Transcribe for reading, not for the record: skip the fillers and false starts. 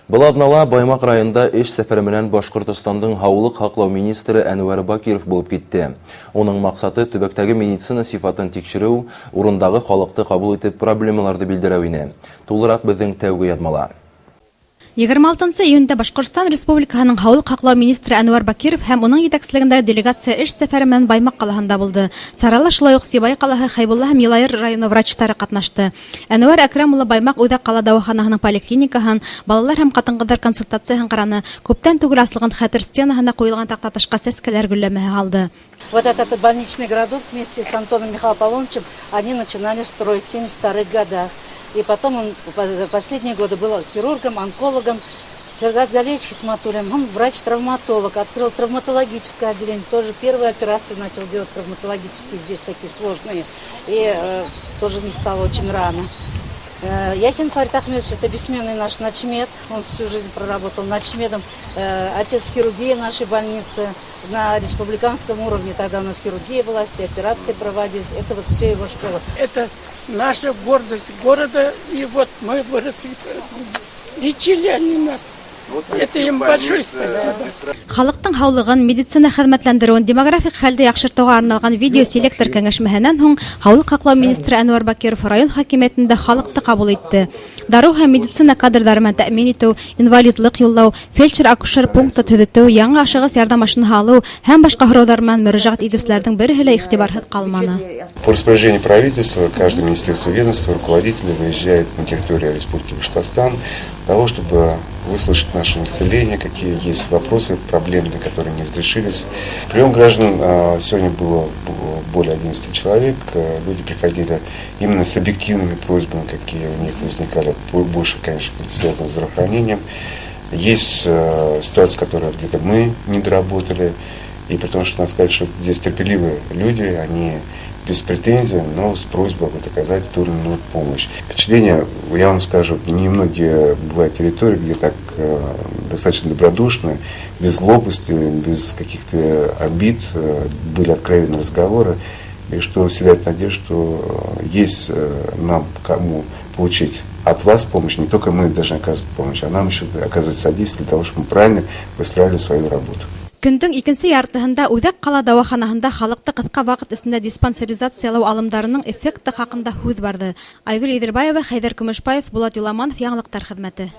Был аҙнала Баймаҡ районында эш сәфәре менән Башҡортостандың һаулыҡ һаҡлау министры Әнүәр Бакиров булып китте. Уның маҡсаты төбәктәге медицина сифатын тикшереү, урындағы халыҡты ҡабул итеп проблемаларҙы билдәләү ине. Тулыраҡ беҙҙең тәүге яҙмала. 26 июндә Башҡортостан Республикаһының һаулыҡ һаҡлау министры Әнүәр Бакиров һәм уның етәкселегендәге делегация эш сәфәре менән Баймаҡ ҡалаһында булды. Сарала шулай уҡ Сибай ҡалаһы, Хәйбулла һәм Йылайыр районы врачтары ҡатнашты. Әнүәр Әкрам улы Баймаҡ үҙәк ҡала дауаханаһының поликлиникаһын, балалар һәм ҡатын-ҡыҙҙар консультацияһын ҡараны, күптән түгел асылған хәтер стенаһына ҡуйылған таҡтаташҡа сәскәләр гөлләмәһе һалды. Вот этот больничный городок вместе с Антоном Михайловым Аполлоновичем они начинали строить в 72-х годах. И потом он последние годы был хирургом, онкологом. Фергат Галевич Хисматуллин, он врач-травматолог, открыл травматологическое отделение, тоже первые операции начал делать травматологические, здесь такие сложные, и тоже не стало очень рано. Яхин Фарид Ахмедович, это бессменный наш начмед, он всю жизнь проработал начмедом, отец хирургии нашей больницы на республиканском уровне, тогда у нас хирургия была, все операции проводились, это вот все его школа. Это наша гордость города, и вот мы выросли, лечили они нас. Это им большое спасибо. Халыҡтың һаулығын, медицина хеҙмәтләндереүен, демографик хәлде яҡшыртыуға арналған видеоселектор кәңәшмәһенән һуң һаулыҡ һаҡлау министры Әнүәр Бакиров район хакимиәтендә халыҡты ҡабул итте. Дарыу һәм медицина кадрҙары менән тәьмин итеү, инвалидлыҡ юллау, фельдшер-акушер пункты төҙөтөү, яңы ашығыс ярҙам машинаһы алыу һәм башҡа һорауҙар менән мөрәжәғәт итеүселәрҙең береһе лә иғтибарһыҙ ҡалманы. По распоряжению правительства каждое министерство, ведомство, руководители выезжают на территорию Республики Башкортостан для того, чтобы выслушать наше население, какие есть вопросы проблемные, которые не разрешились. Прием граждан сегодня было более 11 человек. Люди приходили именно с объективными просьбами, какие у них возникали, больше, конечно, связаны с здравоохранением. Есть ситуация, которую где-то мы не доработали, и при том, что надо сказать, что здесь терпеливые люди, они без претензий, но с просьбой вот оказать ту или иную помощь. Впечатление, я вам скажу, немногие бывают территории, где так достаточно добродушно, без злобности, без каких-то обид были откровенные разговоры, и что вселяет надежду, что есть нам кому получить от вас помощь, не только мы должны оказывать помощь, а нам еще оказывать содействие для того, чтобы мы правильно выстраивали свою работу. Көндөң икенсе яртыһында үҙәк ҡала дауаханаһында халыҡты ҡыҫҡа ваҡыт эсендә диспансеризациялау алымдарының эффекты хаҡында һүҙ барҙы. Айгөл Иҙелбаева, Хәйҙәр Көмөшбаев, Булат Юламанов, яңылыҡтар хеҙмәте.